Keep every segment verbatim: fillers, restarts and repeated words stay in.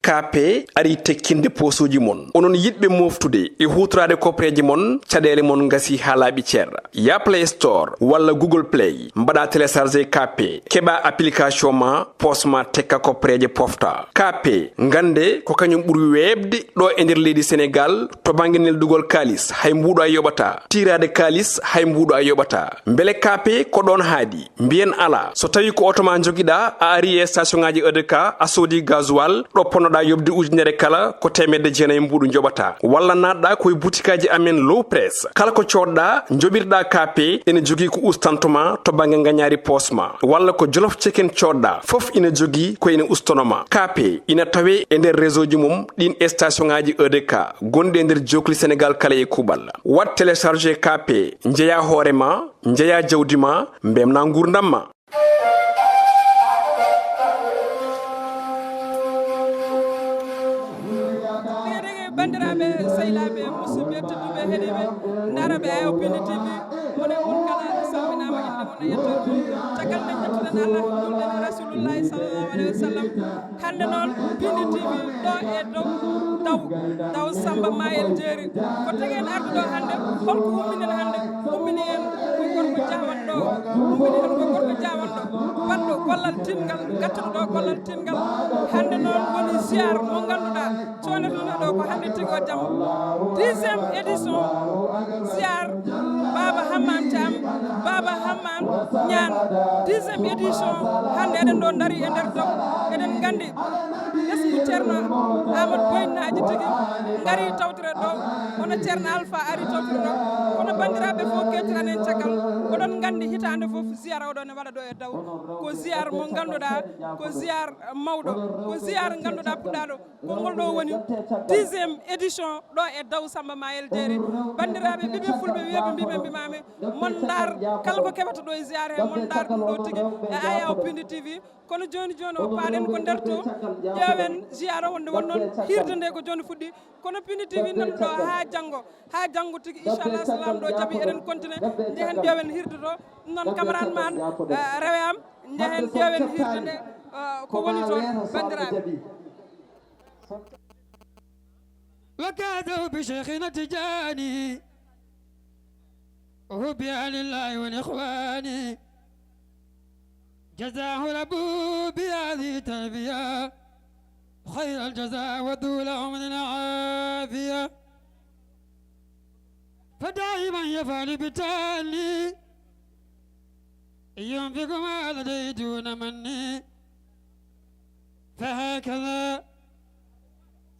Kaape ari tekkinde poosuuji mon. Onon yiɗɓe mooftude e huutoraade kopreeje mon, caɗeele mon ngasi haa laaɓi cer. Yah Play Store walla Google Play, mbaɗa télécharger Kaape, keɓa application ma, poos ma tekka kopreeje pofta. Kaape, ngannde ko kañum ɓuri weeɓde ɗo e nder leydi Senegaal to bannge neldugol kaalis, hay mbuuɗo a yoɓataa. Tiiraade kaalis, hay mbuuɗo a yoɓataa. Mbele Kaape ko ɗoon haaɗi? Mbiyen alaa. So tawii ko oto ma njogiɗaa, a ari e station ŋaaji E D K, a soodi gasoil, ɗo ponnoɗaa yoɓde ujunere kala, ko teemedde jeenayi mbuuɗu njoɓataa. Walla naatɗaa ko e butikaaji amen Low Press. Kala ko coodɗaa, njoɓirɗaa Kaape, ene jogii ko ustanto ma to bannge ngañaari poos ma. Walla ko Jolof Chicken coodɗaa, fof ina jogii ko ina ustono ma. Kaape ina tawee e nder réseau ji mum ɗiin e station ŋaaji E D K gonɗi e nder jookli Senegaal kala e kuuɓal. Waɗ télécharger Kaape, njeyaa hoore ma, njeyaa jawdi ma, mbelna nguurndam ma. Dege dege, banndiraaɓe, sehilaaɓe, musidɓe tedduɓe, heɗiiɓe, ndaarooɓe Ayaw Pindi T V, mone mon kala salminaama, innde mon e yettoode mon. Caggal nde njettuɗen Allah, njuulɗen e Rasulullaahi sallallaahu aleyhi wa sallam. Hannde noon, Pindi T V ɗo e dow, daw, daw Samba Mayel Jeeri. Ko tagi en arde ɗo hannde, holko ummini en hannde? Ummini en ko gorko jaawanɗo, ummini en ko gorko jaawanɗo, baɗɗo gollal tiiɗngal, gattuɗo ɗo gollal tiiɗngal. Hannde noon woni ziar mo ngannduɗaa, so wonata ɗo ko hannde tigi o jamma. Dixième édition ziar Baba Hamman Thiam, Baba Hamman Niane, dixième édition. Hannde eɗen ɗo ndaari e nder dow, eɗen nganndi ɓesngu Ceerno Amadou Boy Naaji tigi ngari tawtore ɗo, hono Ceerno Alpha ari tawtore ɗo. Kono banndiraaɓe fof keewtiran en caggal, oɗon nganndi hitaande fof ziar oɗo ne waɗa ɗo e daw. Ko ziar mo ngannduɗaa, ko ziar mawɗo, ko ziar ngannduɗaa puɗɗaaɗo. Ko ngol ɗo woni dixième édition ɗo e daw Samba Mayel Jeeri. Banndiraaɓe, ɓiɓɓe fulɓe wiyeɓe mbiɓe mbimaami, mon ndaar kala ko keɓata ɗo e ziar he, mon ndaar ɗum ɗo tigi e Ayaw Pindi T V. Kono jooni jooni o paaɗen ko nder to, ƴeewen ziar o wonde won noon hirde nde ko jooni fuɗɗi. Kono Pindi T V nan ɗo haa janngo, haa janngo tigi, inchallah, so Laamɗo jaɓi eɗen continue, njehen ƴeewen hirde to. Ɗum noon, caméraman, eh, rewe am, njehen ƴeewen hirde nde, eh, ko woni toon, banndiraaɓe. وكادوا بشيخنا تجاني وهو بآل الله والإخوان جزاه ربه بهذه التربية خير الجزاء وطول عمر عافية فدائما يفعل بتاني ينفق ما لديه دون مني فهكذا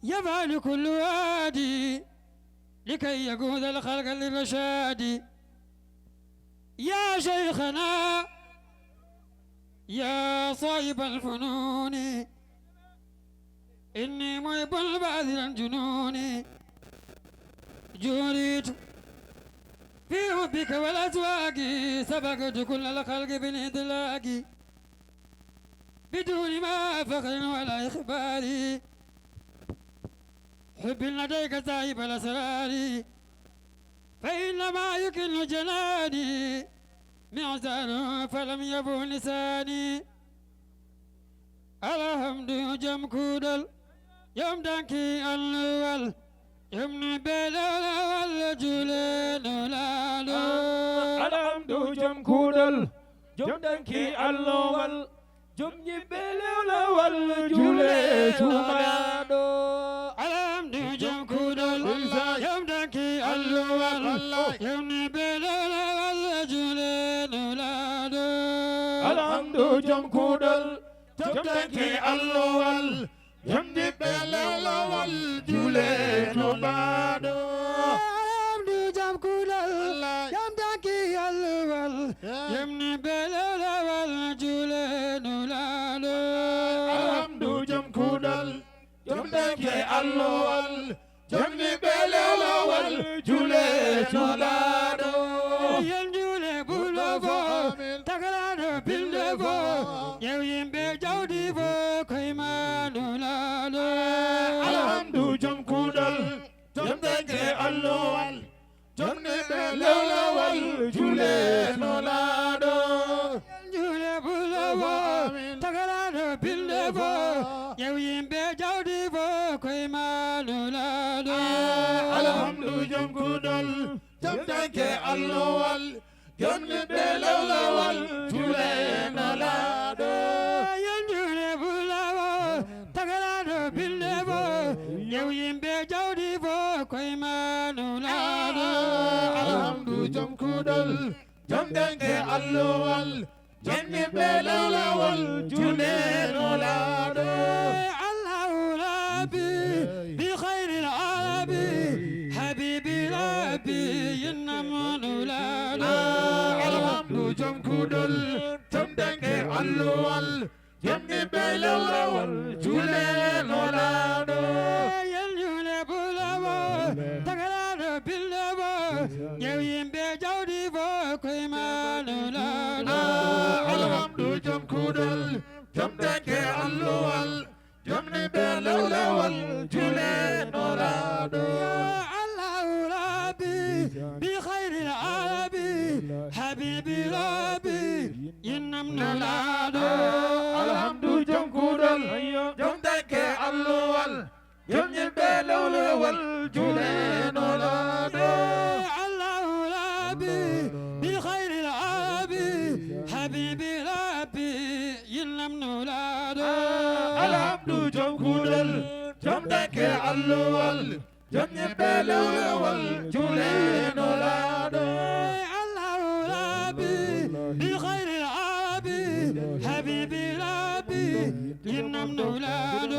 يفعل كل وادي لكي يقود الخلق للرشاد. يا شيخنا، يا صاحب الفنون، إني محب باذل جنوني، جريت في حبك والأسواق، سبقت كل الخلق بالإدلاك. بدون ما فخر ولا إخبار، حب لديك صاحب الأسرار، فإنما يكن جناني معزار فلم يبو لساني. Alhamdu jom kuuɗal, jom danki alluwal, jom ni belewlewal juule nulaaɗo. Alhamdu jom kuuɗal, jom danki alluwal, jom ñiɓɓe lewlewal juule tuumaaɗo. Alhamdu jom kuuɗal, jom danki alluwal, jom ni belewlewal juule nulaaɗo. Alhamdu jom kuuɗal, jom danki alluwal, jom ñiɓɓe lewlewal juule tuumaaɗo. Alhamdu jom kuuɗal, jom danki alluwal, jom ñiɓɓe lewlewal juule nulaaɗo. Alhamdu jom kuuɗal, jom danki alluwal, jom ñiɓɓe lewlewal juule nulaaɗo. Yen juule ɓurɗo fof, tagalaaɗo bilɗe fof, ƴeew yimɓe jawdi fof, koye ma nulaaɗo. Alhamdu jom kuuɗal, jom danki alluwal, jom ñiɓɓe lewlewal juule nulaaɗo. Juule ɓurɗo fof, tagalaaɗo bilɗe fof, ƴeew yimɓe jawdi Koye ma nulaaɗo. Alhamdu jom kuɗol, jom danke allowal, jom ɓiɓɓe lawlawal, juule nulaaɗo. Yandure bulawo, tagalaaɗo bille bo, yew yimɓe jawdi bo, koye ma nulaaɗo. Alhamdu jom kuɗol, jom danke allowal, janni ɓe lawlawal, juule nulaaɗo. Allahu Rabbi, bi khairil arabi, habibi Rabbi, innam nulaaɗo. Alhamdu jom kuɗol, jom danke allowal, janni ɓe lawlawal, juule nulaaɗo. Yel juule bulawo, tagalaaɗo bille bo, yew yimɓe jawdi bo, koye ma nulaaɗo. Alhamdu jom kuɗol, jom danke allowal, jom ɓiɓɓe lawlawal, juule nulaaɗo. Allahu Rabbi, bi khairil arabi, habibi Rabbi, innam nulaaɗo. Alhamdu jom kuɗol, jom danke allowal, jom ɓiɓɓe lawlawal, juule nulaaɗo. Allahu Rabbi, bi khairil arabi, habibi Rabbi, innam nulaaɗo. Alhamdu jom kuɗol, jom danke allowal, jom ɓiɓɓe lawlawal, juule nulaaɗo. Allahu Rabbi, bi khairil arabi, habibi Rabbi, innam nulaaɗo.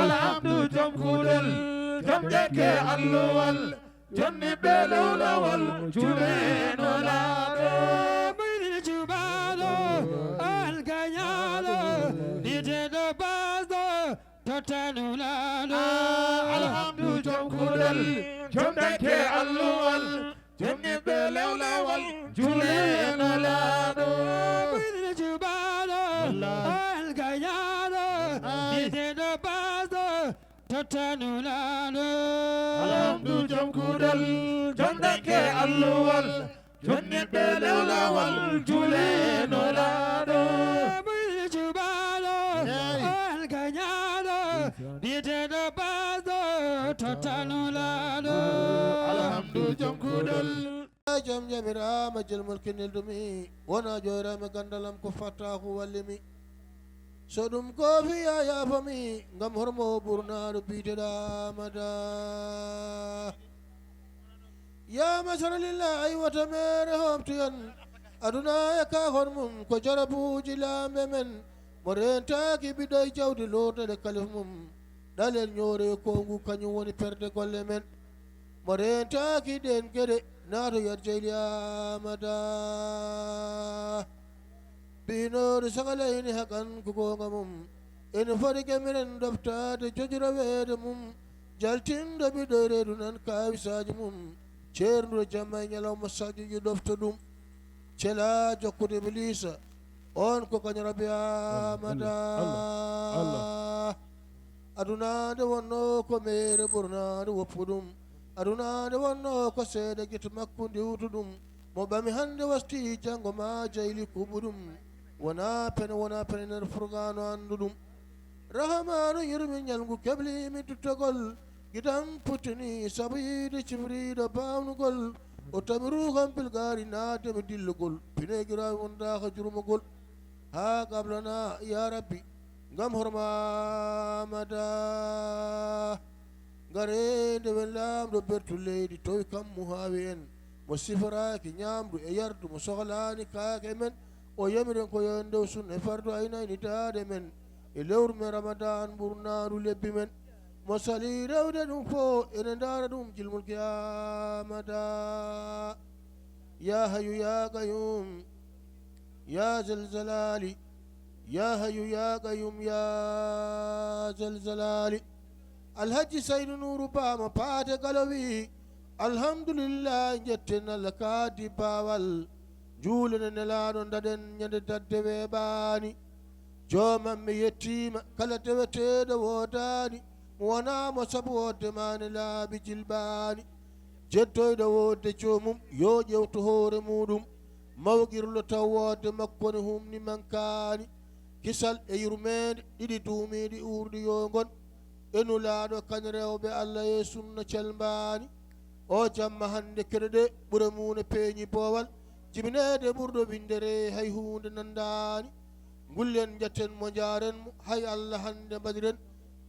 Alhamdu jom kuɗol, jom danke allowal, jom ɓiɓɓe lawlawal, juule nulaaɗo. Muyni cuɓaaɗo, algañaaɗo, biteɗo basɗo, totta nulaaɗo. Alhamdu jom kuɗol, jom danke allowal, jom ɓiɓɓe lawlawal, juule nulaaɗo. Muyni cuɓaaɗo, algañaaɗo, biteɗo basɗo, totta nulaaɗo. Alhamdu jom kuɗol, jom danke allowal, jom ɓiɓɓe lawlawal, juule nulaaɗo. Muyni cuɓaaɗo, algañaaɗo, biteɗo basɗo, totta nulaaɗo. Alhamdu jom kuɗol. Jam jamiraama jel mulkinil ɗumi, wona jooyraama gandalam ko fattaaku wallimi. So ɗum ko fiya yaafami, ngam hormo ɓurnaaɗo biiteɗo Amada. Ya masara lillahi, wota mere hoftu en. Aduna e ka hon mum, ko jarabuuji laamɓe men. Mo rentaaki ɓiɗɗo e jawdi lorteɗe kalif mum. Ɗalel ñoore e kongu, kañum woni perde golle men. Mo rentaaki ɗen geɗe, naato yar jeyli Amada. Binooɗo sagalayni hakan ko goonga mum. Ene foti ke minen ɗoftaade jojiraweede mum. Jaltinɗo ɓiɗɗo e reedu nan kaawisaaji mum. Ceernduɗo jamma e ñalawma saƴƴuji ɗofta ɗum. Cela jokkude Iblisa. On ko kañum Rabbi Amada. Allah, Allah, Allah. Aduna nde wonno ko meere ɓurnaande woppu ɗum. Aduna nde wonno ko seeɗa gite makko ndiwtu ɗum. Mo ɓami hannde wasti janngo ma jayli kuɓu ɗum. Wona pene, wona pene nder furgano anndu ɗum. Rahamanu yurmi ñalngu keblimi duttogol. Gidan puttini sabu yiide cibriiɗo baawnugol. O tami ruuham pilgaari naatemi dillugol. Pineegiraawi wondaaka jurmugol. Haa gablana, ya Rabbi, ngam horma Amada. Ngare nde wen laamɗo bertu leydi, towi kammu haawi en. Mo siforaaki ñaamdu e yardu, mo sohlaani kaake men. O yamiren ko yo en ndew sun e fardu aynayni daade men. E lewru men Ramadan ɓurnaandu lebbi men. Mo sali rewde ɗum fo, ene ndaara ɗum jilmul kiyamata. Ya Hayyu ya Qayyum. Ya Zal Jalali, ya Hayyu ya Qayyum, ya Zal Jalali. Alhaji Saydu Nuuru Ba mo Paate Galo wi, alhamdulillah, njetten Allah kaadi baawal. Juulene Nelaaɗo, ndaɗen ñande dadde weeɓaani. Joomam mi yettiima, kala deweteeɗo woodaani. Mo wonaa mo sabu woodde ma ne laaɓi jilbaani. Jeddoyɗo woodde joomum, yo ƴewtu hoore muuɗum. Mawqirlo taw woodde makko ne humni mankaani. Kisal e yurmeende, ɗiɗi duumiiɗi uurɗi yo ngon. E Nulaaɗo kan rewɓe Alla e sunna calmbaani. O jamma hannde keɗoɗe ɓure mum no peeñi boowal. Jibineede ɓurɗo winndere hay huunde nanndaani. Ngullen njatten mo njaaren mo hay Alla hannde mbaɗiren.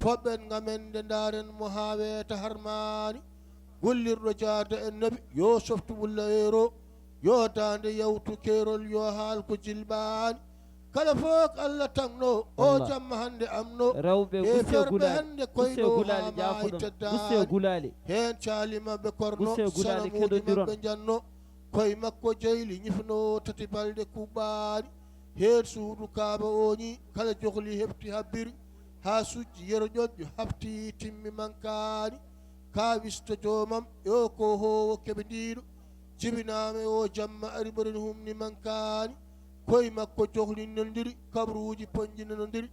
Poɓɓen ngamen nde ndaaren mo haa weeta harmaani. Gullirɗo jaarde en nabi yo softu ɓulla eero. Yo daande yawtu keerol yo haal ko jilɓaani. Kala fof ko Alla tagno o jamma hannde amno. Rewɓe e gusse ferɓe gulaali, hannde gusse koyno gulaali haa maayi jaafoɗon, gusse teddaani. Gulaali. Heen caali maɓɓe korno, gusse gulaali sanamuuji keɗodiron. Maɓɓe njanno. Koye makko jeyli ñifno tati balɗe kuɓɓaani. Heen suudu kaaba o ñi kala johli heɓti habbiri. Haa sujji yero ƴoƴƴo hafti timmi mankaani. Kaa wisto joomam e o ko hoowo keɓdiiɗo. Jibinaama e o jamma ari ɓoren humni mankaani. Koye makko johli nondiri, kabruuji poñji nonondiri.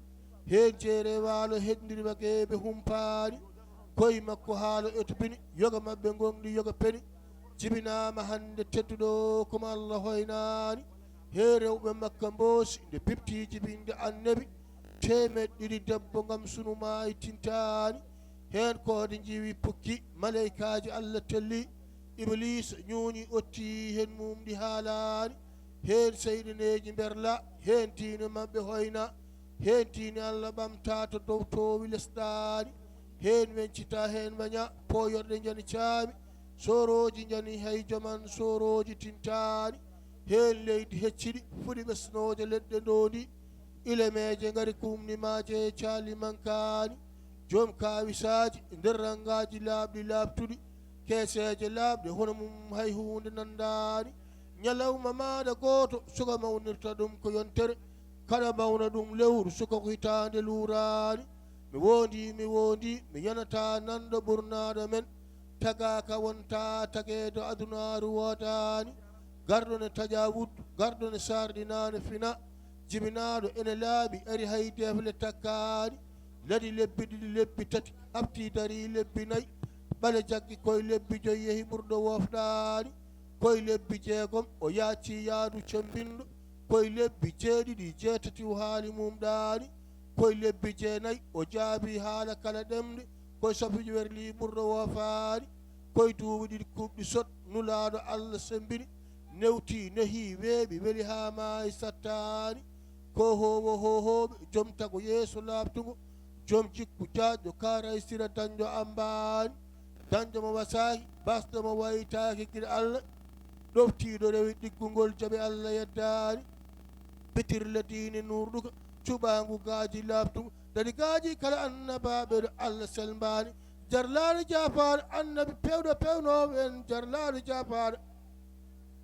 Heen jeere waalo heddiri wageeɓe humpaani. Koye makko haalo etbini, yoga maɓɓe ngoŋɗi yoga peni. Jibinaama hannde tedduɗo komo Alla hoynaani. Hee rewɓe makka mboosi nde pipti jibinde annabi. Teemeɗɗe ɗiɗi debbo ngam sunu maayi tintaani. Heen koode njiwi pukki, maleykaaji Alla telli. Ibliisa ñuuñi otti heen mum ɗi haalaani. Heen seyɗineeji mberla, heen diine maɓɓe hoyna. Heen diine Alla ɓamta to dow toowi lesɗaani. Heen weñcita heen waña, pooyorɗe njani caami. Soorooji njani hay joman soorooji tintaani. Heen leydi hecciɗi fuɗi ɓesnooje leɗɗe ndoondi. Ilemeeje ngari kumni maaje caali mankaani. Joom kaawisaaji nder ranngaaji laaɓɗi laaɓtuɗi. Keeseeje laaɓɗe hono mum hay huunde nanndaani. Ñalawma maaɗa gooto suka mawnirta ɗum ko yontere. Kaɗa mawna ɗum lewru suka ko hitaande luuraani. Mi wondi, mi wondi, mi yanata nanɗo ɓurnaaɗo men. Tagaaka wonta tageedo adunaaru woodaani. Garɗo ne taƴa wuddu, garɗo ne sarɗi naane fina. Jibinaaɗo ene laaɓi ari hay defle takkaani. Ladi lebbi ɗiɗi lebbi tati, hafti dari lebbi nayi. Ɓale jaggi koye lebbi joyi yehi ɓurɗo wofɗaani. Koye lebbi jeegom o yaacci yaadu cemmbinɗo. Koye lebbi jeeɗiɗi jeetati o haali mum ɗaani. Koye lebbi jeenayi o jaabi haala kala ɗemɗe. Koye sappo werli ɓurɗo woofaani. Koye duuɓi ɗiɗi kuuɓɗi sot nulaaɗo Alla semmbini. Newti nehi weeɓi weli haa maayi sattaani. Ko hoowo hoohooɓe joom tago yeeso laaɓtungo. Joom jikku jaajɗo kaaray sira dañɗo ambaani. Dañɗo mo wasaaki, basɗo mo waytaaki gila Alla. Ɗoftiiɗo rewi ɗiggungol jaɓi Alla yeddaani. Bitirle diine nuurɗuka, cuɓaangu gaaji laaɓtugo. Dadi gaaji kala annabaaɓe ɗo Alla selmbaani. Jarlaaɗo jaafaare, annabi pewɗo pewnoowo en, jarlaaɗo jaafaare.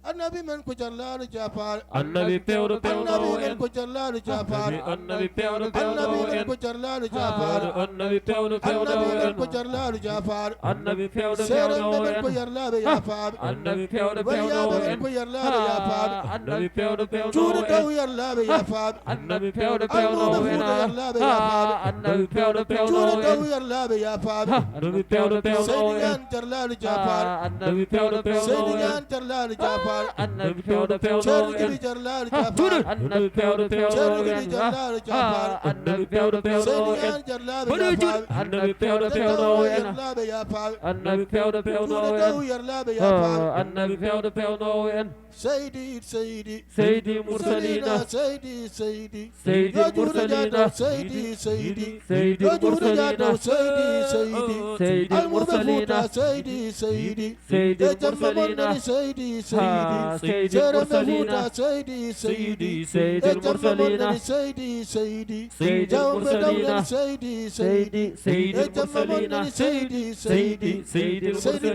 Annabi men ko jarlaaɗo jaafaare. Annabi pewɗo pewnoowo en. Annabi men ko jarlaaɗo jaafaare. Annabi pewɗo pewnoowo en. Annabi men ko jarlaaɗo jaafaare. Annabi pewɗo pewnoowo en. Annabi men ko jarlaaɗo jaafaare. Annabi pewɗo pewnoowo en. Seerenɓe men ko yarlaaɓe yaafaaɓe. Annabi pewɗo pewnoowo en. Waliyaaɓe men ko yarlaaɓe yaafaaɓe. Annabi pewɗo pewnoowo en. Juuɗe taw yarlaaɓe yaafaaɓe. Annabi pewɗo pewnoowo en. Almuuɓe Fuuta yarlaaɓe yaafaaɓe. Annabi pewɗo pewnoowo en. Juuɗe taw yarlaaɓe yaafaaɓe. Annabi pewɗo pewnoowo en. Seydi Ñaan jarlaaɗo jaafaare. Annabi pewɗo pewnoowo en. Seydi Ñaan jarlaaɗo jaafaare. Annabi pewɗo pewnoowo en. Ceerno Jibi jarlaaɗo jaafaare. Annabi pewɗo pewnoowo en. Ceerno Jibi jarlaaɗo jaafaare. Annabi pewɗo pewnoowo en. Seydi Ñaan jarlaaɓe yaafaaɓe. Annabi pewɗo pewnoowo en. Yarlaaɓe yaafaaɓe. Annabi pewɗo pewnoowo en. Juuɗe taw yarlaaɓe yaafaaɓe. Annabi pewɗo pewnoowo en. Seydi, Seydi. Seydi Mursalina. Seydi, Seydi. Seydi Mursalina. Seydi, Seydi. Seydi Mursalina. Seydi, Seydi. Seydi Mursalina. Seydi, Seydi. Seydi Mursalina. Seydi, Seydi. Seydi Mursalina. Seydi, Seydi. Seydi Mursalina. Seydi, Seydi. Seydi Mursalina. Seydi, Seydi. Seydi Mursalina. Seydi, Seydi. Seydi Mursalina.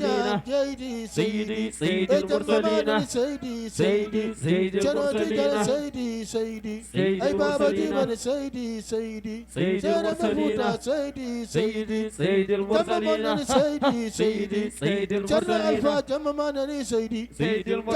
Seydi, Seydi Mursalina. Seydi, Seydi Mursalina. Seydi, Seydi. Seydi Mursalina. Seydi, Seydi. Seydi Mursalina. Seydi, Seydi. Seydi Mursalina. Seydi, Seydi. Seydi Mursalina. Seydi Mursalina.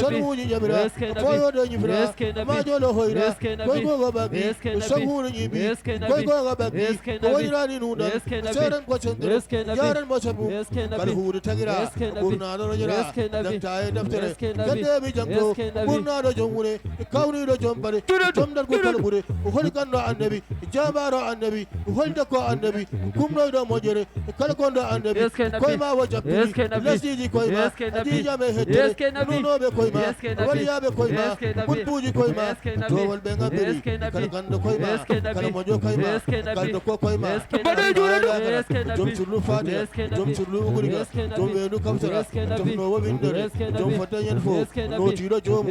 Salmuuji ƴamira, foyoɗo ñifira, ma jolo hoyra, koy gogo ɓagi, sahuuno ñiɓi, koy gogo ɓagi, ko wonirani nunɗal, seeran ko sendere, yaran mo sabu, kala huude tagira, ɓurnaɗo roƴira, danta e deftere, keddeɓe jangto, ɓurnaɗo joom wure, kawniɗo joom bale, joom dargo kala ɓure, o holi ganndo annabi, jaabaro annabi, holde ko annabi, kumnoyɗo moƴƴere, e kala gonɗo annabi, koye ma wo jaɓɓiri, lesɗiji koye ma, adijam e hettere, nunoɓe koye ma, waliyaɓe koye ma, ɓutbuji koye ma, dowol ɓe ngabbiri, kala ganndo koye ma, kala moƴƴo koye ma, kala dokko koye ma, mbaɗe juuɗe ɗum, joom surlu fate, joom surlu uguriga, joom weendu kawsara, tofnowo winndere, joom fodde ñande fof, nootiiɗo joomu,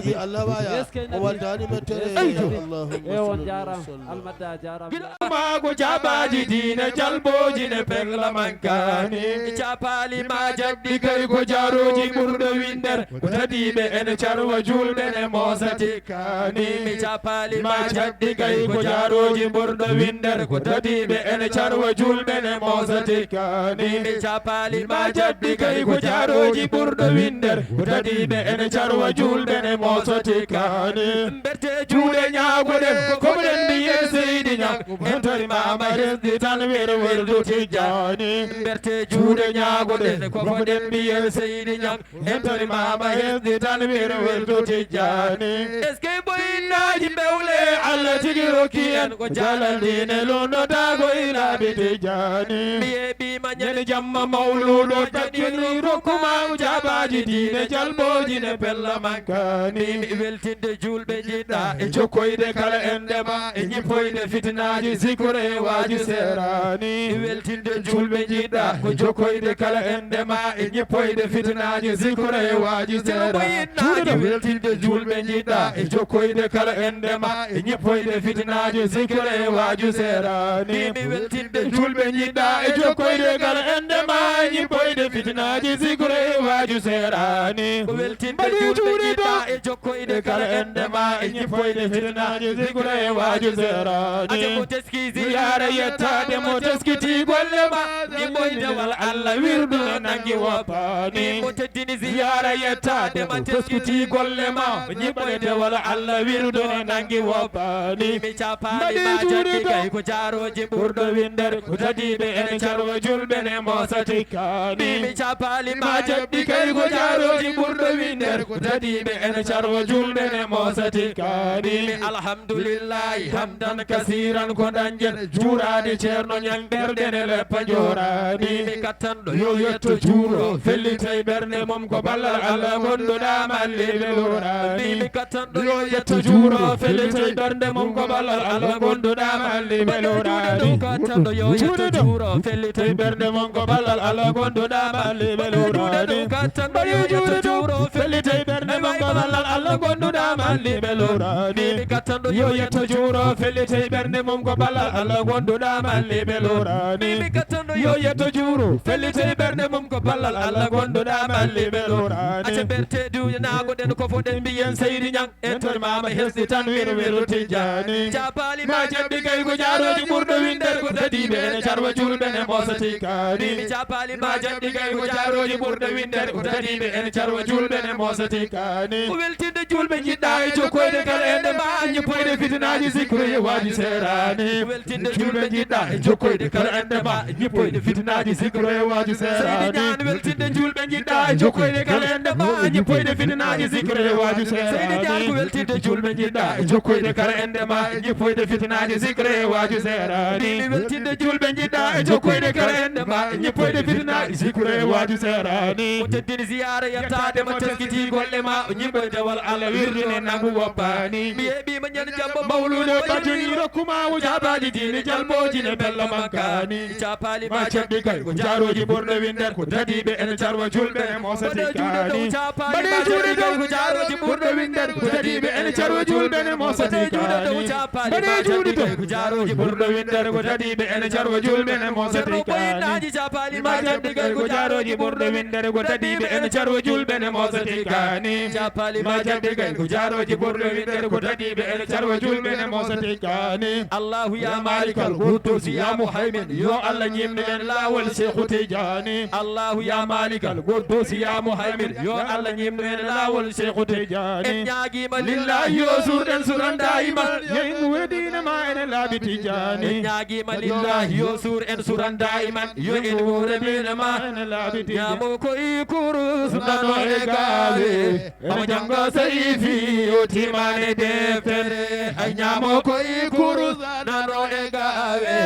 ji Allah waya, o waddani mettere, Allahumma. E on salli wa jaaraama, sallim. Almadda a jaaraama. Gila ma ko jaabaaji diine jalbooji ne pella mankani. Capaali ma jaɓɓi kay ko jaarooji ɓurɗo winnder. Ko tadiiɓe en carwa juulɓe ne moosa tikkani. Mi capaali ma jaɓɓi kay ko jaarooji ɓurɗo winnder. Ko tadiiɓe en carwa juulɓe ne moosa tikkani. Mi capaali ma jaɓɓi kay ko jaarooji ɓurɗo winnder. Ko tadiiɓe en carwa juulɓe ne moosa tikkani. Mberte juuɗe ñaagoɗen ko koɓɗen mbiye seydi ñam. Hentari mama hesdi tan wir wirdu tijjani. Mberte juuɗe ñaagoɗen ko koɓɗen mbiye seydi ñam. Hentari mama hesdi tan wir wirdu tijjani. Est-ce que boyinnaji mbewle Allah tigi rokki en ko jalal dine lundotaago ilaaɓe tijjani. Mbiye ɓima ñande jamma mawluɗo jaɓɓini rokkuma jaabaaji diine jalbooji ne pella mankani. Weltinde juulɓe jiɗɗa e jokkoyde kala enɗe ma e ñippoyde fitinaaji zikre e waaju seeraani. Weltinde juulɓe jiɗɗa ko jokkoyde kala enɗe ma e ñippoyde fitinaaji zikre e waaju seeraani. Weltinde juulɓe jiɗɗa e jokkoyde kala enɗe ma e ñippoyde fitinaaji zikre e waaju seeraani. Weltinde juulɓe jiɗɗa e jokkoyde kala enɗe ma e ñippoyde fitinaaji zikre e waaju seeraani. Weltinde juulɓe jiɗɗa e jokkoyde kala enɗe ma e ñippoyde fitinaaji zikre e waaju seeraani. Aja mo teski ziyaara yettaade mo teskiti golle ma. Ñiɓɓoydewal Allah wirdu no nangi woppaani. Mo teddini ziyaara yettaade mo teskiti golle ma. Ñiɓɓoydewal Allah wirdu no nangi woppaani. Mi capaali ma jaɓɓi kay ko jaarooji ɓurɗo winnder. Ko tadiiɓe en carwa juulɓe ne moosa tikkani. Mi capaali ma jaɓɓi kay ko jaarooji ɓurɗo winnder. Ko tadiiɓe en carwa juulɓe ne moosa tikkani. Mi alhamdulillahi hamdan kasiran ko dañƴen. Juuraade ceerno ñang ɓerɗe ne leppa njooraani. Mi kattanɗo yo yetto juuro fellitay ɓernde mum ko ballal Allah gonduɗa malli ɓe looraani. Mi kattanɗo yo yetto juuro fellitay ɓernde mum ko ballal Allah gonduɗa malli ɓe looraani. Kattanɗo yo yetto juuro fellitay ɓernde mum ko ballal Allah gonduɗa malli ɓe Juuɗe dow kattanɗo, yo yetto juuro, fellitey ɓernde mum ko ballal Allah gonduɗo malliɓe lorani. Mimi kattanɗo, yo yetto juuro, fellitey ɓernde mum ko ballal Allah gonduɗo malliɓe lorani. Mimi kattanɗo, yo yetto juuro, fellitey ɓernde mum ko ballal Allah gonduɗo malliɓe lorani. Acca ɓerte duuƴe naago ɗen ko foɗen mbiyen Seydi Ñang. En tormaama hesɗi tan wir wir Tijjaani. Capaali ma jaɓɓi kay ko jaarooji ɓurɗo winndere ko dadiiɓe ene carwa juulɓe ne moosa tikkaani. Mi capaali ma jaɓɓi kay ko jaarooji ɓurɗo winndere ko dadiiɓe ene carwa juulɓe ne moosa tikkaani. Ko weltinde juulɓe njiɗɗa e jokkoyde kala ende ma ñippoyde fitinaaji zikru e waaji seeraani. Ko weltinde juulɓe njiɗɗa e jokkoyde kala ende ma ñippoyde fitinaaji zikru e waaju seeraani. Seydi Ñaan weltinde juulɓe njiɗɗa e jokkoyde kala ende ma ñippoyde fitinaaji zikru e waaju seeraani. Seydi Ñaan ko weltinde juulɓe njiɗɗa e jokkoyde kala ende ma ñippoyde fitinaaji zikru e waaju seeraani. Mimi weltinde juulɓe njiɗɗa e jokkoyde kala ende ma ñippoyde fitinaaji zikru e waaju seeraani. O teddini ziyaara yettaade mo teskiti golle ma o ñiɓɓoy dewal Allah wirdine nangu woppaani. Mi heɓiima ñande jamma mawluude bajuni rokkuma o jaabaaji diine jalbooji ne bella mankaani. Capaali ma jaɓɓi kay ko jaarooji ɓurɗo winnder ko dadiiɓe ene carwa juulɓe ne moosa tikkaani. Mbaɗe juuɗe dow ko jaarooji ɓurɗo winnder ko dadiiɓe ene carwa juulɓe ne moosa tikkaani. Mbaɗe juuɗe dow ko jaarooji ɓurɗo winnder ko dadiiɓe ene carwa juulɓe ne moosa tikkaani. Capaali ma jaɓɓi kay ko jaarooji ɓurɗo winnder ko dadiiɓe ene carwa juulɓe ne moosa tikkaani. Capaali ma jaɓɓi kay ko jaarooji ɓurɗo winnder ko dadiiɓe ene carwa juulɓe ne moosa tikkaani. Allahu ya malikal guddusi ya muhaymin yo Allah ñimnu en laawol Seexu Tijaani. Allahu ya malikal guddusi ya muhaymin yo Allah ñimnu en laawol Seexu Tijaani. En ñaagiima lillahi yo surɗen suran daiman yo en wuure diine ma ene laabi Tijaani. En ñaagiima lillahi yo sur en suran daiman yo en wuure diine ma ene laabi Tijaani. Ñaamo ko i kurus nano e gaawe. Omo jannga sayfi o timaani deftere. Ay ñaamo ko i kurus nano e gaawe.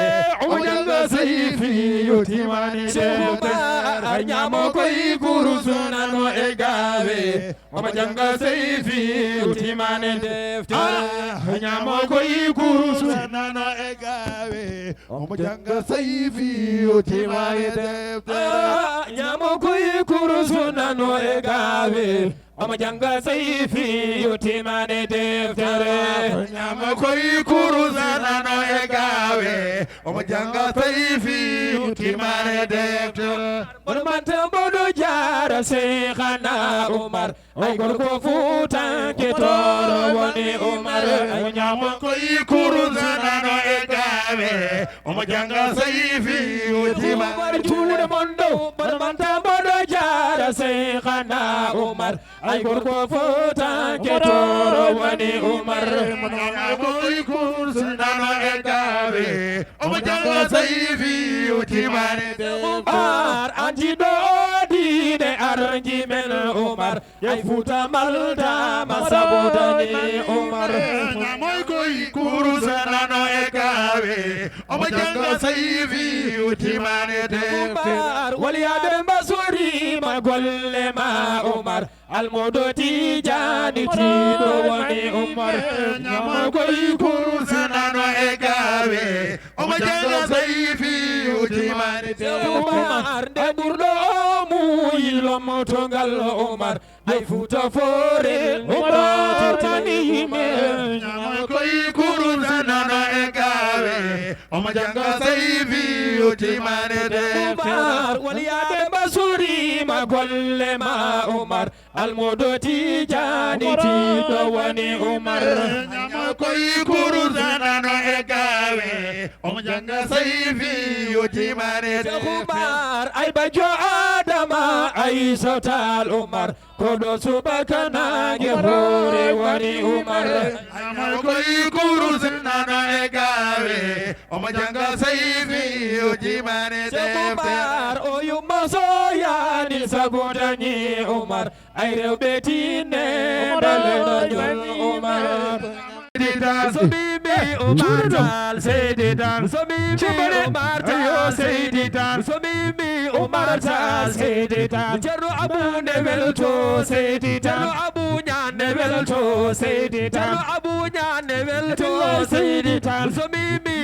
Omo jannga sayfi o timaani deftere. Ay ñaamo ko i kurus nano e gaawe. Omo jannga sayfi o timaani deftere. Ay ñaamo ko i kurus nano e gaawe. Omo jannga sayfi o timaani deftere. Ah, ñaamo ko i kurus nano e gaawe. Omo jannga sayfi o timaani deftere. Ñaamo ko i kurus nano e gaawe. Omo jannga sayfi o timaani deftere. Mono manta mboɗo jaara Seykhana Umar. Ay gorko fuutanke tooro woni Umar. Ay ñaamo ko i kurus nano e gaawe. Omo jannga sayfi o timaani. Umar juuɗe mon dow, mono manta mboɗo jaara Seykhana Umar. Ay gorko fuutanke tooro woni Umar. Ñaamo ko i kurus nano e gaawe. Omo jannga sayfi o timaani. Umar, an jiɗɗo o diine arji men Umar. Ay Fuuta maldaama sabu dani Umar. Ñaamoy koy kurus nano e gaawe. Omo jannga sayfi o timaani deftere. Umar, waliyaaɓe mbasoriima golle ma Umar. Almuudo Tijaani tiiɗo woni Umar. Ñaamoy koy kurus nano e gaawe. Omo jannga sayfi o timaani deftere. Umar, nde ɓurɗo o muuyi lomtogal Umar. Ay Fuuta Foore, Umar tani yimɓe. Ñaamoy koy kurus nano e gaawe. Omo jannga sayfi o timaani deftere. Umar, waliyaaɓe mbasoriima golle ma Umar. Almuudo Tijaani tiiɗo woni Umar. Ñaamoy koy kurus nano e gaawe. Omo jannga sayfi o timaani deftere. Umar, ay bajjo Adama, ay sotal Umar. Koɗo subaka naange hoore woni Umar. Ñaamoy koy kurus nano e gaawe. Omo jannga sayfi o timaani deftere. Umar, o yumma soyaani sabu dañi Umar. Ay rewɓe tinne baleɗo jol Umar. Seydi Tall. So mimi Umar Tall, Seydi Tall. So mimi Umar Tall, Seydi Tall. So mimi Umar Tall, Seydi Tall. Ceerno Abu ne welto, Seydi Tall. Ceerno Abu Ñaan ne welto, Seydi Tall. Ceerno Abu Ñaan ne welto, Seydi Tall. So mimi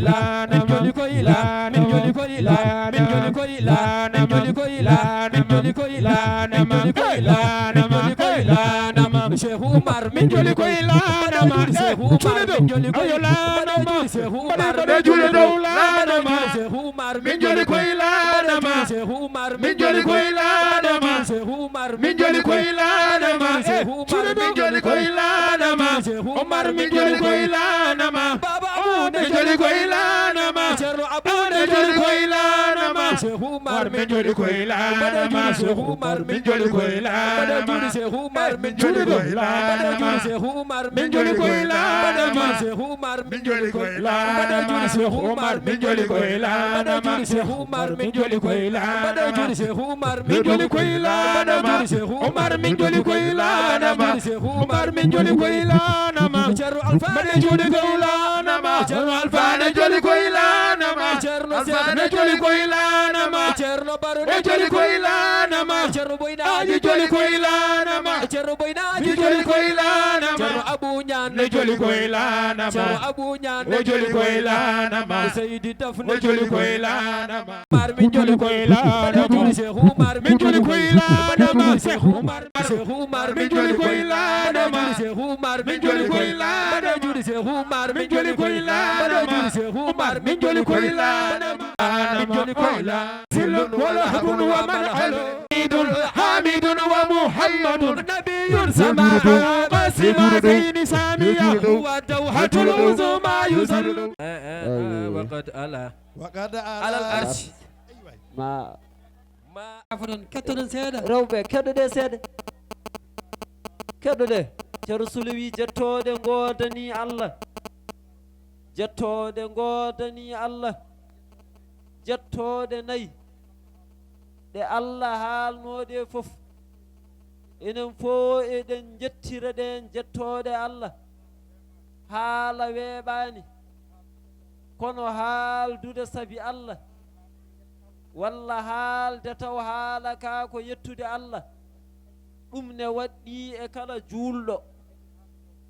lanama. Min joli koye lanama. Min joli koye lanama. Min joli koye lanama. Min joli koye lanama. Min joli koye lanama. Min joli koye lanama. Min joli koye lanama. Cheikh Oumar, min joli koye lanama. Cheikh Oumar, min joli koye lanama. Cheikh Oumar, min joli koye lanama. Cheikh Oumar, min joli koye lanama. Cheikh Oumar, min joli koye lanama. Cheikh Oumar, min joli koye lanama. Cheikh Oumar, min joli koye lanama. Cheikh Oumar, min joli koye lanama. Cheikh Oumar, min joli koye lanama. Baba Abou, min joli koye lanama. Ceerno Abou, min joli koye lanama. Cheikh Oumar, min joli koye lanama. Cheikh Oumar, min joli koye lanama. Cheikh Oumar, min joli koye lanama. Cheikh Oumar, min joli koye lanama. Cheikh Oumar, min joli koye lanama. Cheikh Oumar, min joli koye lanama. Cheikh Oumar, min joli koye lanama. Cheikh Oumar, min joli koye lanama. Cheikh Oumar, min joli koye lanama. Cheikh Oumar, min joli koye lanama. Ceerno Alfa, min joli koye lanama. Ceerno Alfa, min joli koye lanama. Ceerno Alfa, min joli koye lanama. Ceerno Baro, min joli koye lanama. Ceerno Boyna, min joli koye lanama. Ceerno Boyna, min joli koye lanama. Ceerno Abou Niane, min joli koye lanama. Ceerno Abou Niane, min joli koye lanama. Seydi Taf, min joli koye lanama. Oumar, min joli koye lanama. Cheikh Oumar, min joli koye lanama. Cheikh Oumar, Cheikh Oumar, min joli koye lanama. Cheikh Oumar, min joli koye lanama. Cheikh Oumar, min joli koye lanama. Cheikh Oumar, min joli koye lanama. Min joli koye lanama. سل ولهب ومنعل. حميد، حميد ومحمد. نبي سماه قاسم زين سامية. هو الدوحة العظمى يصل. Eh, eh, eh, وقد علا. وقد علا. على العرش. Ma Ma afoɗon, kettoɗon seeɗa. Rewɓe, keɗoɗe seeɗa. Keɗoɗe. Ceerno Souley wi, jettooɗe ngoodanii Allah. Jettooɗe ngoodanii Allah. Jettooɗe nayi ɗe Allah haalnoo ɗe fof. Enen fof eɗen njettira ɗeen jettooɗe Allah. Haala weeɓaani, kono haaldude sabi Allah, walla haalde taw haala kaa ko yettude Allah, ɗum ne waɗɗii e kala juulɗo.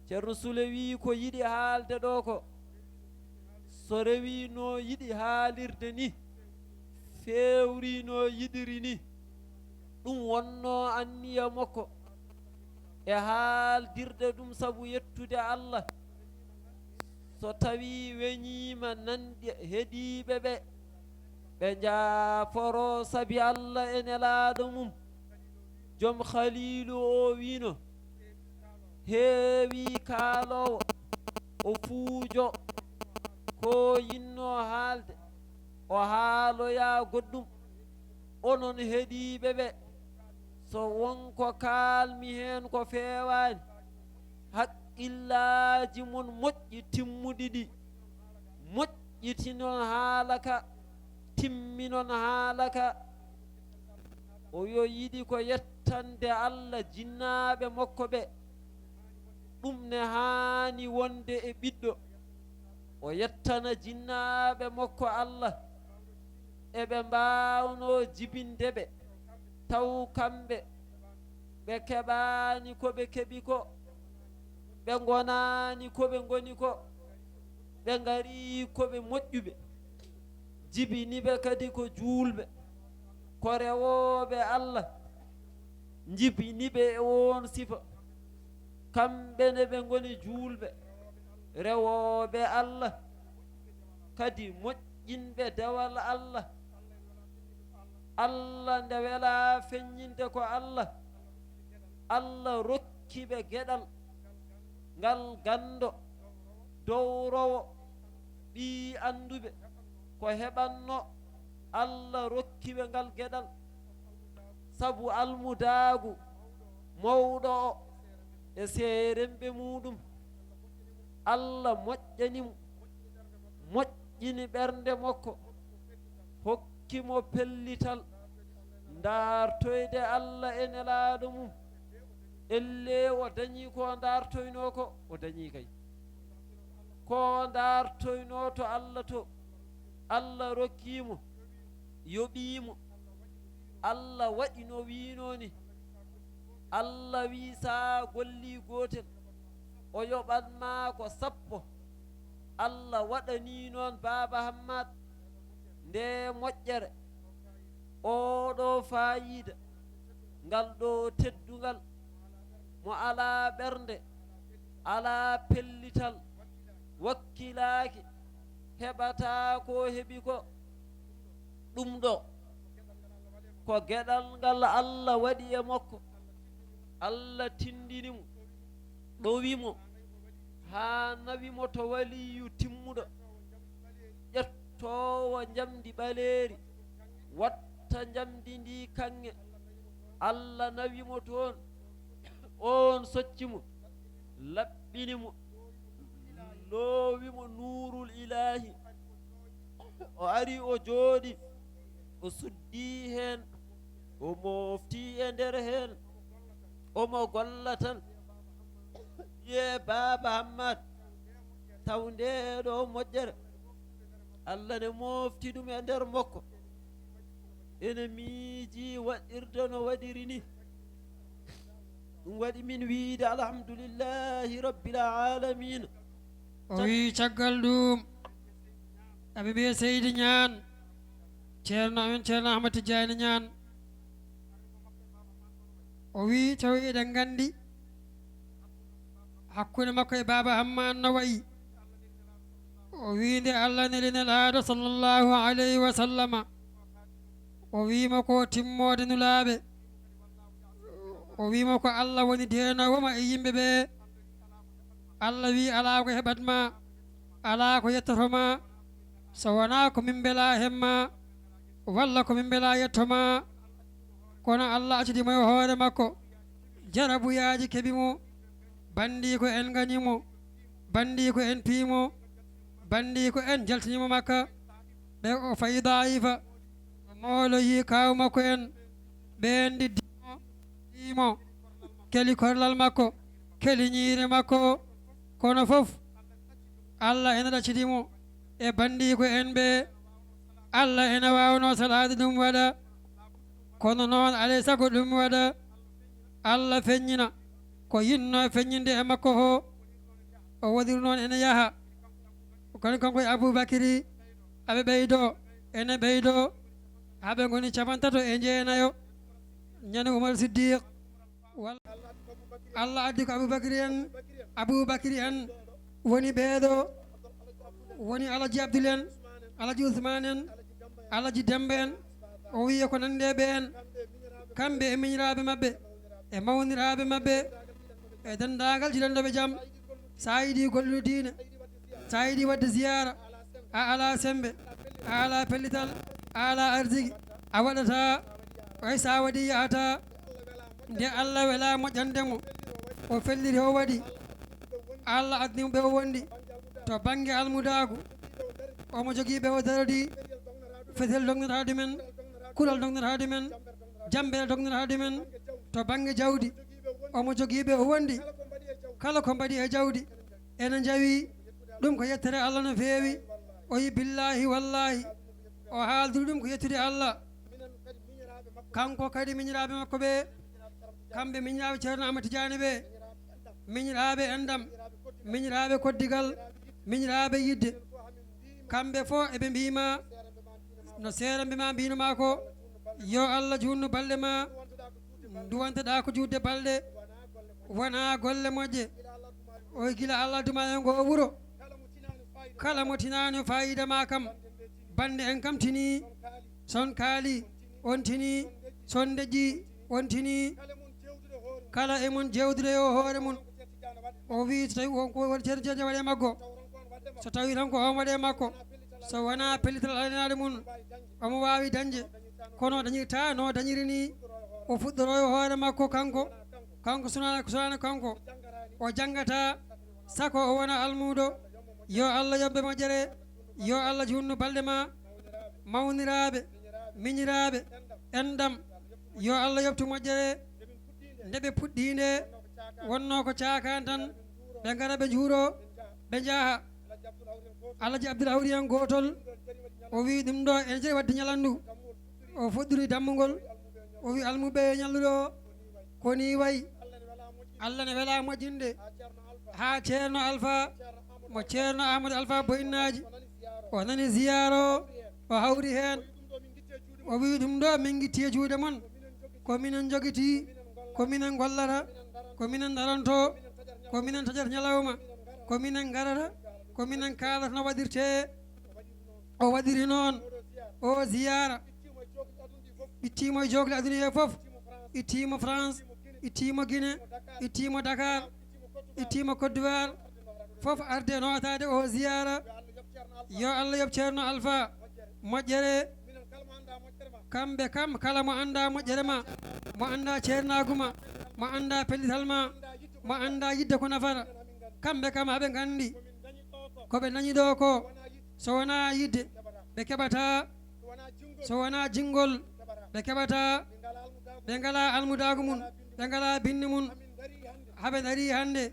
Ceerno Souley wii ko yiɗi haalde ɗoo ko, So rewii no yiɗi haalirde ni, feewrii no yiɗiri ni, ɗum wonnoo anniya makko e haaldirde ɗum sabu yettude Alla. So tawii weñiima nanɗi heɗiiɓe ɓe, ɓe njaaforoo sabi Alla e Nelaaɗo mum. Joom Khaliilu o wiino, heewii kaaloowo, o fuujo, ko yinnoo haalde, o haaloya goɗɗum. Onon heɗiiɓe ɓe, so won ko kaalmi heen ko feewaani, haqqillaaji mon moƴƴi timmuɗi ɗi, moƴƴitinon haala ka, timminon haala ka. O yo yiɗi ko yettande Alla jinnaaɓe makko ɓe. Ɗum ne haani wonde e ɓiɗɗo. O yettana jinnaaɓe makko Alla. Eɓe mbaawnoo jibinde ɓe. Taw kamɓe, ɓe keɓaani ko ɓe keɓi ko. Ɓe ngonaani ko ɓe ngoni ko. Ɓe ngarii ko ɓe moƴƴuɓe. Jibini ɓe kadi ko juulɓe, ko rewooɓe Alla. Jibini ɓe e oon sifa. Kamɓe ne ɓe ngoni juulɓe, rewooɓe Alla, kadi moƴƴinɓe dewal Alla. Alla nde welaa feññinde ko Alla. Alla rokki ɓe geɗal ngal ganndo, dowrowo, ɓii annduɓe, ko heɓanno. Alla rokki ɓe ngal geɗal sabu almudaagu mawɗo o e seeremɓe muuɗum. Alla moƴƴani mo, moƴƴini ɓernde makko, hokki mo pellital ndaartoyde Alla e Nelaaɗo mum. Ellee o dañii ko ndaartoynoo ko, o dañii kay ko ndaartoynoo to Alla to. Alla rokkii mo, yoɓii mo. Alla waɗi no wiinoo ni. Alla wii sa gollii gootel, o yoɓan maa ko sappo. Alla waɗanii noon Baaba Hammaat ndee moƴƴere, oo ɗoo faayiida, ngal ɗoo teddungal, mo alaa ɓernde, alaa pellital, wakkilaaki, heɓataa ko heɓi ko. Ɗum ɗo ko geɗal ngal Alla waɗi e makko. Alla tindini mo, ɗowi mo, haa nawi mo to waliyu timmuɗo, ƴettoowo njamndi ɓaleeri, watta njamndi ndi kaŋŋe. Alla nawi mo toon, oon socci mo, laɓɓini mo, loowi mo nuurul ilaahi. O ari, o jooɗi, o suddii heen, o mooftii e nder heen, omo golla tan. Wiyee Baaba Hammaat, taw ndee ɗoo moƴƴere, Alla ne moofti ɗum e nder makko. Ene miijii waɗirde no waɗiri ni. Ɗum waɗi min wiyde alhamdulillahi rabbil aalamiina. O wii caggal ɗum, aɓe mbiya Seydi Ñaan, ceerno amen, ceerno Ahmad Tijaani Ñaan. O wii, tawi eɗen nganndi hakkunde makko e Baaba Hammaat no wayi. O wii, nde Alla neli Nelaaɗo sallallahu alayhi wa sallama, o wii mo ko timmoode nulaaɓe. O wii mo ko Alla woni deenoowo ma e yimɓe ɓe. Alla wii, alaa ko heɓat ma, alaa ko yettoto ma, so wonaa ko min mbelaa heen ma, walla ko min mbelaa yetto ma. Kono Alla accidi mo e hoore makko. Jarabuyaaji keɓi mo, banndii ko en ngani mo, banndii ko en pii mo, banndii ko en jaltini mo Makka. Ɓe o fayi daayifa, o mooloyii kaaw makko en, ɓeen ndi dimo, dimo, keli korlal makko, keli ñiiri makko. Kono fof, Alla ene ɗaccidi mo e banndiiko en ɓe. Alla ene waawnoo salaade ɗum waɗa, kono noon alay sago ɗum waɗa. Alla feññina ko yinnoo feññinde e makko ko. O waɗiri noon ene yaha. Kono kanko e Abubakiri, aɓe ɓeydo, ene ɓeydo, haa ɓe ngoni capantato e jeenayo. Ñande Umar Siddiq, wal-, Allah addi ko Abubakiri en, Abubakiri en woni ɓeeɗo, woni Alaji Abdul en, Alaji Usman en, Alaji Demba en, o wiye ko nande ɓe en, kamɓe e miñiraaɓe maɓɓe, e mawniraaɓe maɓɓe, e denndaangal jiɗannooɓe jam. So a yiɗi gollude diine, so a yiɗi waɗde ziyaara, a alaa semmbe, a alaa pellital, a alaa arsiki, a waɗataa, hay so a waɗi yahataa. Nde Allah welaa moƴƴande mo, o felliri o waɗi. Allah adni mo ɓe o wondi to bannge almudaagu. Omo jogii ɓe o darodi, fetel dognata ɗumen, kulal dognata ɗumen, jammbere dognata ɗumen to bannge jawdi. Omo jogii ɓe o wondi, kala ko mbaɗi e jawdi ene njawi. Ɗum ko yettere Allah no feewi. O yi billaahi wallaahi, o haaldiri ɗum ko yettude Allah. Kanko kadi miñiraaɓe makko ɓe, kamɓe miñiraaɓe Ceerno Ahmad Tijaani ɓe, miñiraaɓe enɗam, miñiraaɓe koddigal, miñiraaɓe yidde, kamɓe fof eɓe mbiima no seerenɓe ma mbiino ma ko, yo Allah juutnu balɗe ma, nduwanteɗaa ko juutde balɗe, wonaa golle moƴƴe. O gila Allah duma e ngoo wuro, kala mo tinaani faayiida ma kam, bannde en kam tinii, son kaali, on tinii, son ndeƴƴi, on tinii. Kala e mon jewdude e o hoore mum. O wii so tawi on ko waɗi ceerno ceerno waɗe makko, so tawi tan ko on waɗe makko, so wonaa pellital alanaaɗo mum, omo waawi dañde, kono o dañirta no dañiri ni. O fuɗɗoro e hoore makko kanko, kanko sunaana sunaana kanko, o janngata sako o wona almuudo. Yo Allah yoɓ ɓe moƴƴere, yo Allah juutnu balɗe ma. Mawniraaɓe, miñiraaɓe, enɗam, yo Allah yoɓtu moƴƴere. Nde ɓe puɗɗii nde, wonnoo ko caakaan tan, ɓe ngara ɓe njuuroo, ɓe njaha. Alaji Abdul Hawri en gootol, o wii ɗum ɗo ene jeri waɗde ñalandu. O fuɗɗori dammugol, o wii almuɓe e ñalluɗo o, ko nii wayi. Allah ne welaa moƴƴinde haa Ceerno Alfa, mo Ceerno Amadou Alfa Boyinnaaji, o nani ziyaara o, o hawri heen. O wii ɗum ɗo min ngitti e juuɗe mon, ko minen njogitii, ko minen ngollata, ko minen daranto, ko minen taƴata ñalawma, ko minen ngarata, ko minen kaalata no waɗirtee. O waɗiri noon o ziyaara, ittiimo e jookli aduna he fof, ittiimo France, ittiimo Guinée, ittiimo Dakar, ittiimo Côte d'Ivoire, fof arde nootaade o ziyaara. Yo Allah yoɓ Ceerno Alfa moƴƴere. Kamɓe kam kala mo anndaa moƴƴere ma, mo anndaa ceernaagu ma, mo anndaa pellital ma, mo anndaa yidde ko nafata, kamɓe kam haɓe nganndi ko ɓe dañi ɗo ko, so wonaa yidde ɓe keɓataa, so wonaa jinngol ɓe keɓataa. Ɓe ngalaa almudaagu mum, ɓe ngalaa binndi mum. Haɓe ndarii hannde,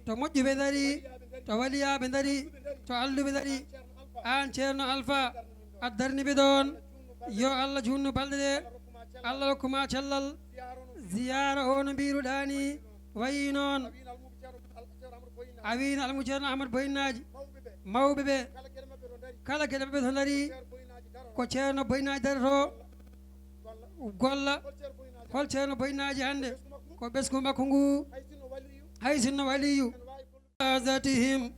to moƴƴuɓe ndarii, to waliyaaɓe ndarii, to alluɓe ndarii. Aan Ceerno Alfa, a darni ɓe ɗoon. Yo Allah juutnu balɗe ɗe, Allah rokku ma cellal. Ziyaara o no mbiiruɗaa ni wayi noon. A wiino almu Ceerno Ahmad Boyinnaaji, mawɓe ɓe, kala geɗe maɓɓe to ndarii, ko Ceerno Boyinnaaji daroto, golla. Hol Ceerno Boyinnaaji hannde? Ko ɓesngu makko ngu, hay sinno waliyu. عزتهم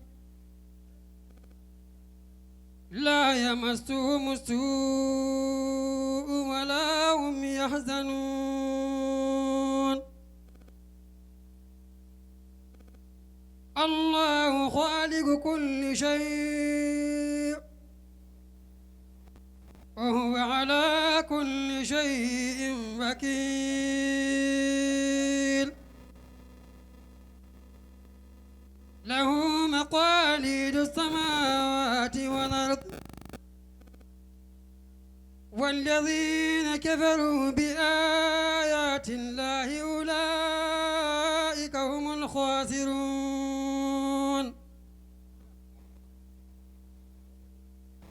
لا يمسهم السوء ولا هم يحزنون. الله خالق كل شيء وهو على كل شيء وكيل. له مقاليد السماوات والأرض والذين كفروا بآيات الله أولئك هم الخاسرون.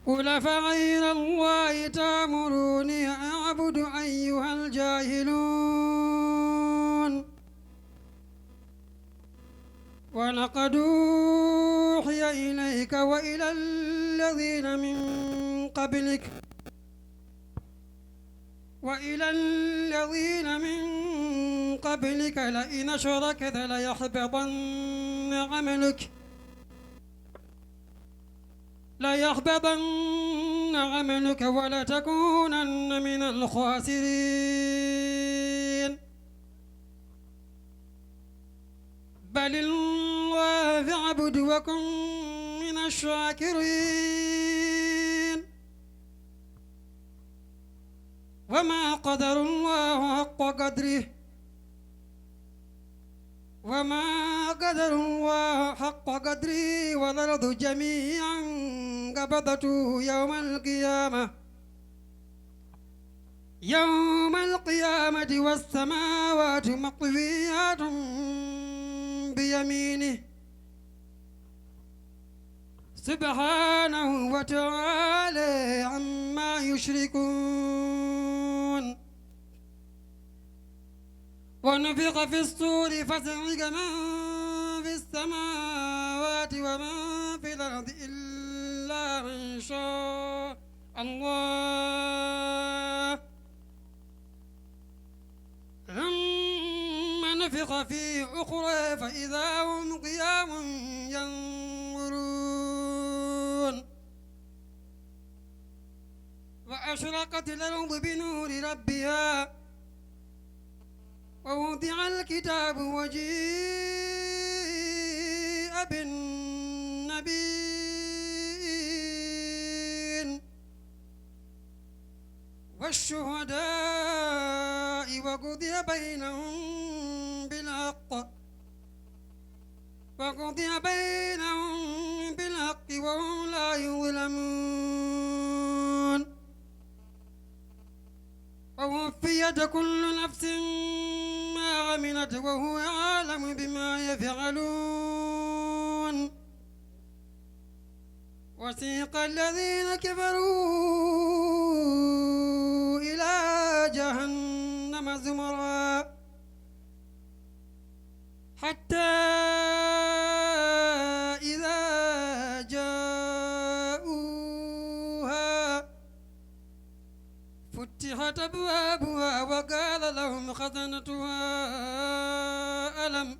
قل أفغير الله تأمروني أعبد أيها الجاهلون. ولقد أوحي إليك وإلى الذين من قبلك وإلى الذين من قبلك لئن أشركت ليحبطن عملك ليحبطن عملك ولتكونن من الخاسرين. بل الله فاعبد وكن من الشاكرين. وما قدروا الله حق قدره وما قدروا الله حق قدره والأرض جميعا قبضته يوم القيامة يوم القيامة والسماوات مطويات بيمينه سبحانه وتعالى عما يشركون. ونفخ في الصور فصعق من في السماوات ومن في الأرض إلا من شاء الله ثم نفخ فيه أخرى فإذا هم قيام ينظرون. وأشرقت الأرض بنور ربها ووضع الكتاب وجيء بالنبيين والشهداء وقضي بينهم بالحق وقضي بينهم بالحق وهم لا يظلمون. ووفيت كل نفس ما عملت وهو أعلم بما يفعلون. وسيق الذين كفروا إلى جهنم زمرا حتى إذا جاءوها فتحت أبوابها وقال لهم خزنتها ألم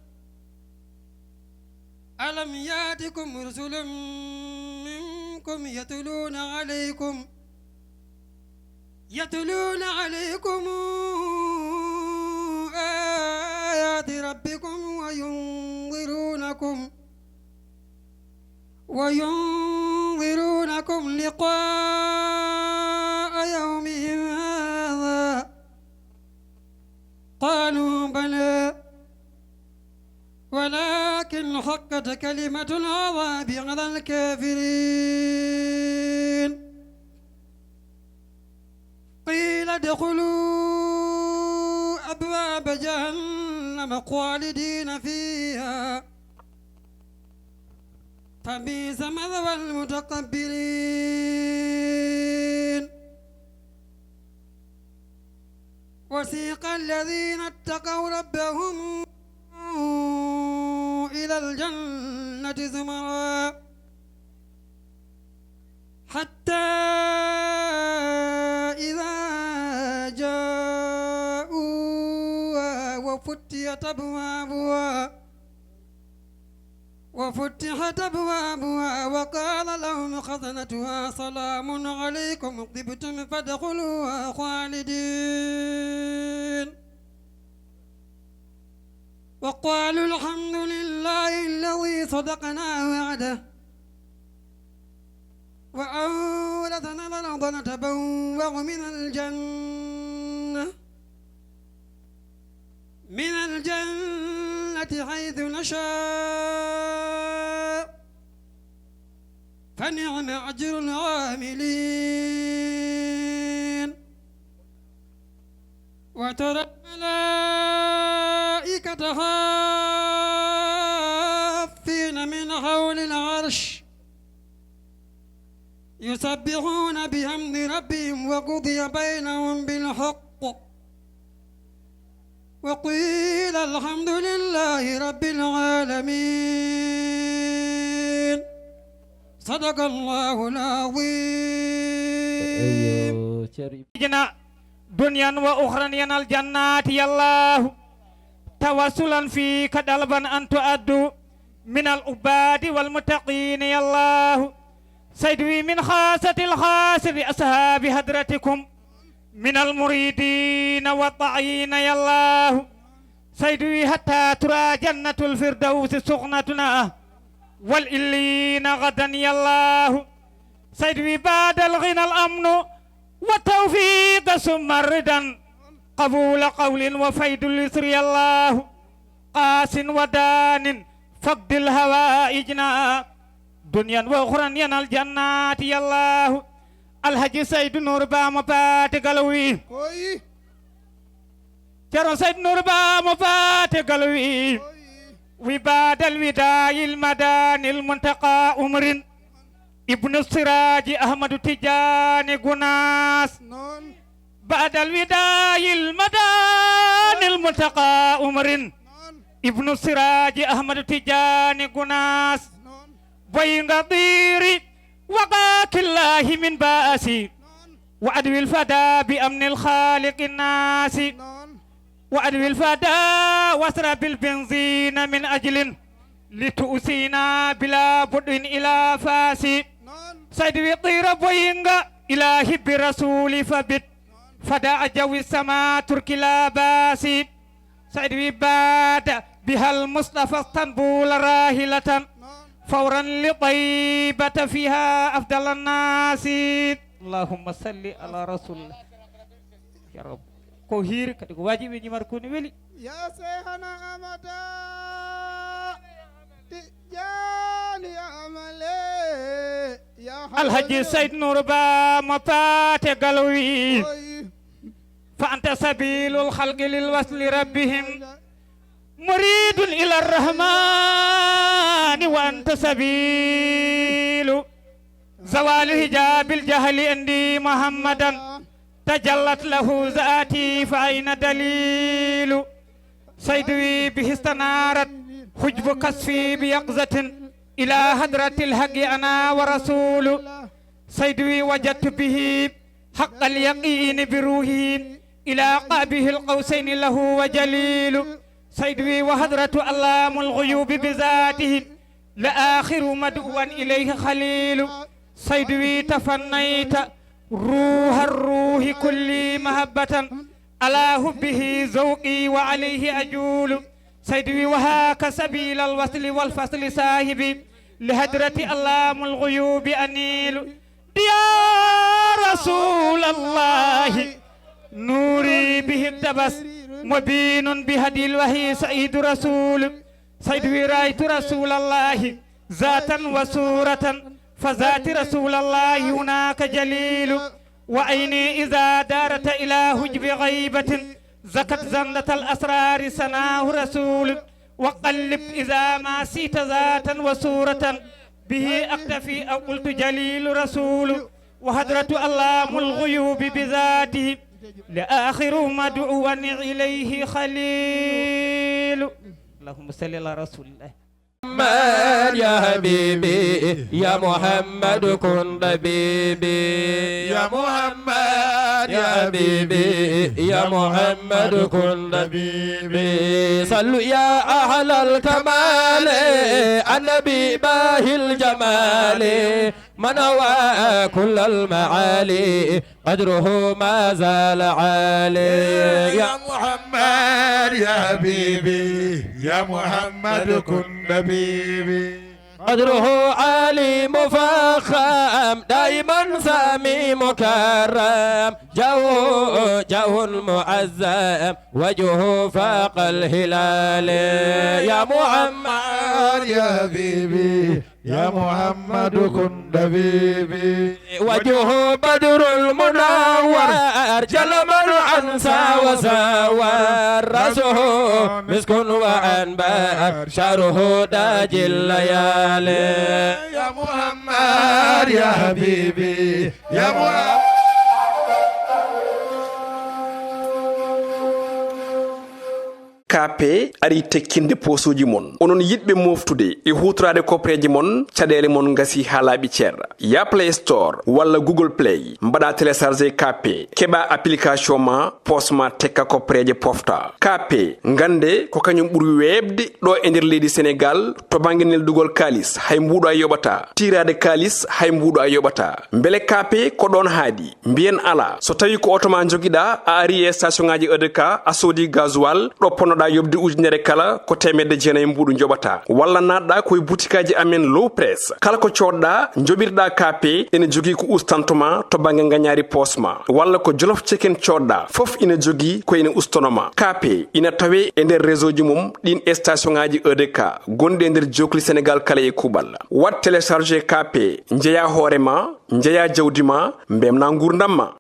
ألم يأتكم رسل منكم يتلون عليكم يتلون عليكم آيات ربكم وينذرونكم وينذرونكم لقاء يومهم هذا قالوا بلى ولكن حقت كلمة العذاب على الكافرين. قيل ادخلوا أبواب جهنم خالدين فيها فبئس مثوى المتكبرين. وسيق الذين اتقوا ربهم إلى الجنة زمرا حتى إذا جاءوها وفتحت أبوابها وفتحت أبوابها وقال لهم خزنتها سلام عليكم طبتم فادخلوها خالدين. وقالوا الحمد لله الذي صدقنا وعده وأورثنا الأرض نتبوأ من الجنة من الجنة حيث نشاء فنعم أجر العاملين. وترى الملائكة حافين من حول العرش يسبحون بحمد ربهم وقضي بينهم بالحق وقيل الحمد لله رب العالمين. صدق الله العظيم. Jina, dunyan wa ukhran yanal jannati ya Allah. Tawassulan fika dalban an tuaddu minal ubadi wal muttaqin ya Allah. Saydu wi min khasatil khasati ashabi hadratikum minal muridin wa ta'in ya Allah. Saydu wi hatta tura jannatul firdausi sukhnatuna wal illina gadan ya Allah. Saydu wi badal ghinal amnu wa tawfiqa summa ridan qabula qawlin wa faydul yusri ya Allah. Qasin wa danin faqdil hawaijna dunyan wa ukhran yanal jannati ya Allah. Alhaji Saydu Nur Ba mo Pate Galawi. Koyi. Ceerno Saydu Nur Ba mo Pate Galawi. Wi badal widayil madanil muntaqa umrin ibnu siraji Ahmadu Tijani Gunas. Noon. Badal widayil madanil muntaqa umrin Noon. ibnu siraji Ahmadu Tijani Gunas. Noon. Boyinga diri waqakillahi min ba'si wa adwil fada bi amnil khaliqin nasi. Noon. Wa adwil fada wasra bil benzina min ajlin litu'sina bila budwin ila fasi. Noon. Saydu wi dira boyinga ila hibbi rasuli fabit fada ajawi sama turki la basi. Saydu wi bada bihal mustafa tanbula rahilatan Noon. fawran li taybata fiha afdalan nasi. Allahumma salli ala rasulillah. Ya Rabb. Ko hiiri kadi ko wajibi ñimar ko ni weli. Ya Seyhana Amada Tijani Amale. Ya Alhaji Sayd Nour Ba mo Paate Galowi. Oy. Fa anta sabilul khalqi lil wasli rabbihim. Muridun ila rahmani wa anta sabilu. Zawalu hijabil jahli indi Muhammadan. Tajallat lahu zati fa aina dalilu. Saydu wi bihi istanarat hujbu kasfi bi yaqzatin ila hadratil haqqi ana wa rasulu. Saydu wi wajadtu bihi haqqal yaqini bi ruhihi ila qabihil qawsayni lahu wa jalilu. Saydu wi wa hadratu allamul ghuyubi bi zatihi la akhiru mad'uwan ilayhi khalilu. Saydu wi tafannayta ruhar ruhi kulli mahabbatan ala hubbihi zawqi wa alayhi ajulu. Saydu wi wa haka sabilal wasli wal fasli sahibi li hadrati allamul ghuyubi anilu. Ya Rasulallahi, nuri bihi tabas, mubinun bi hadil wahyi sa'idu rasul. Saydu wi ra'aytu Rasulallahi zatan wa suratan, fa zati Rasulallahi hunaka jalilu. Wa ayni iza darat ila hujbi ghaybatin, zakat zannatal asrari sanahu rasul. Wa qallib iza ma sita zatan wa suratan, bihi aktafi aw qultu jalilu rasulu. Wa hadratu allamul ghuyubi bi zatihi, la akhiru mad'uwan ilayhi khalilu. Allahumma salli ala rasulillah. محمد يا حبيبي يا محمد كن طبيبي يا محمد يا حبيبي يا محمد كن طبيبي صلوا يا أهل الكمال النبي باهي الجمال من هوى كل المعالي قدره ما زال عالي يا محمد يا حبيبي يا محمد كن طبيبي قدره عالي مفخم دائما سامي مكرم جاه جاه معظم وجهه فاق الهلال يا محمد يا حبيبي يا محمد كن طبيبي وجهه بدر المنور جل من أنسى وسور رأسه مسك وعنبر شعره تاج الليالي يا محمد يا حبيبي يا محمد Kaape ari tekkinde poosuuji mon. Onon yiɗɓe mooftude e huutoraade koppareeje mon, caɗeele mon ngasi haa laaɓi cer. Ya Play Store walla Google Play, mbaɗa télécharger Kaape, keɓa application ma, poos ma tekka koppareeje pofta. Kaape, ngannde ko kañum ɓuri weeɓde ɗo e nder leydi Senegaal to bannge neldugol kaalis, hay mbuuɗo a yoɓata. Tiiraade kaalis, hay mbuuɗo a yoɓata. Mbele Kaape ko ɗoon haaɗi? Mbiyen alaa. So tawii ko oto ma njogiɗaa, a ari e station ŋaaji E D K, a soodi gasoil, ɗo ponnoɗaa yoɓde ujunere kala, ko teemedde jeenayi mbuuɗu njoɓataa. Walla naatɗaa ko e butikaaji amen Low Press. Kala ko coodɗaa, njoɓirɗaa Kaape, ene jogii ko ustantoo ma to bannge ngañaari poos ma. Walla ko Jolof Chicken coodɗaa, fof ina jogii ko ene ustanoo ma. Kaape ina tawee e nder réseau ji mum ɗiin station ŋaaji E D K gonɗi e nder jookli Senegaal kala e kuuɓal. Waɗ télécharger Kaape, njeyaa hoore ma, njeyaa jawdi ma, mbeltinaa nguurndam ma.